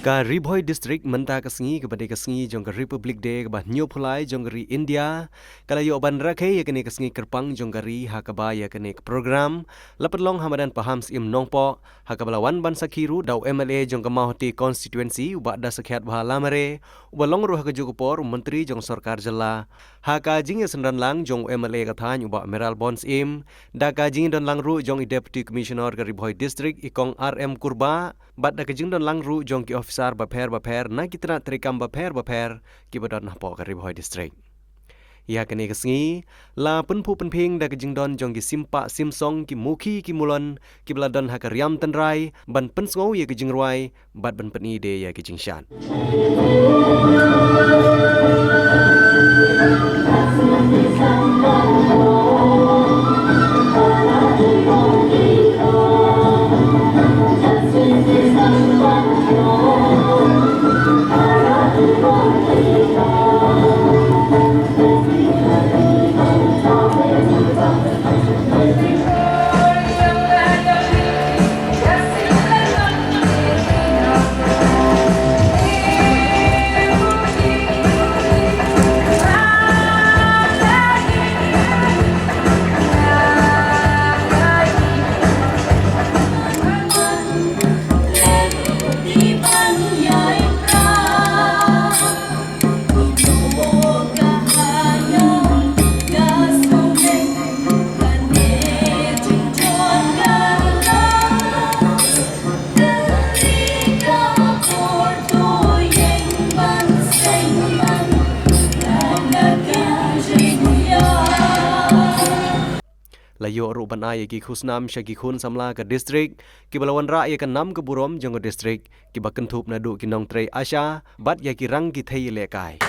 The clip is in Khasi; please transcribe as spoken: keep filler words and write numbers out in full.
Ka Ri Bhoi District mynta ka sngi kaba dei ka sngi jong ka Republic Day kaba hynñiewphew lai jong ka ri India, ka la ïoh ban rakhe ïa kane ka sngi kyrpang jong ka ri ha kaba ïa kane ka program la pynlong ha madan Pahamsyiem Nongpoh, ha kaba la wan ban sakhi ruh da u M L A jong ka Mawhati Constituency, u Bah Dasakhiatbha Lamare, uba long ruh ha kajuh ka por u Myntri jong Sorkar Jylla. Ha ka jingïasynran lang jong u M L A ka thaiñ u Bah Mayral Born Syiem, da ka jingdon lang ruh jong i Deputy Commissioner ka Ri Bhoi District i Kong R M Kurbah, bad da ka jingdon lang ruh jong ki officer bapher bapher na ki tnat treikam bapher bapher kiba don hapoh ka Ri Bhoi District. Ïa kane ka sngi la pynphuh pynphieng da ka jingdon jong ki simpah simsong, ki mukhi ki mulon kiba la don ha ka riam tynrai ban pynsngew ïa ka jingrwai bad ban pyni de ïa ka jingshad. La ïoh ruh ban ai ïa ki khusnam sha ki khun samla ka district kiba la wanrah ïa ka nam ka burom jong ka district, kiba kynthup naduh ki nongtrei ASHA bad ïa ki rang ki thei lehkai.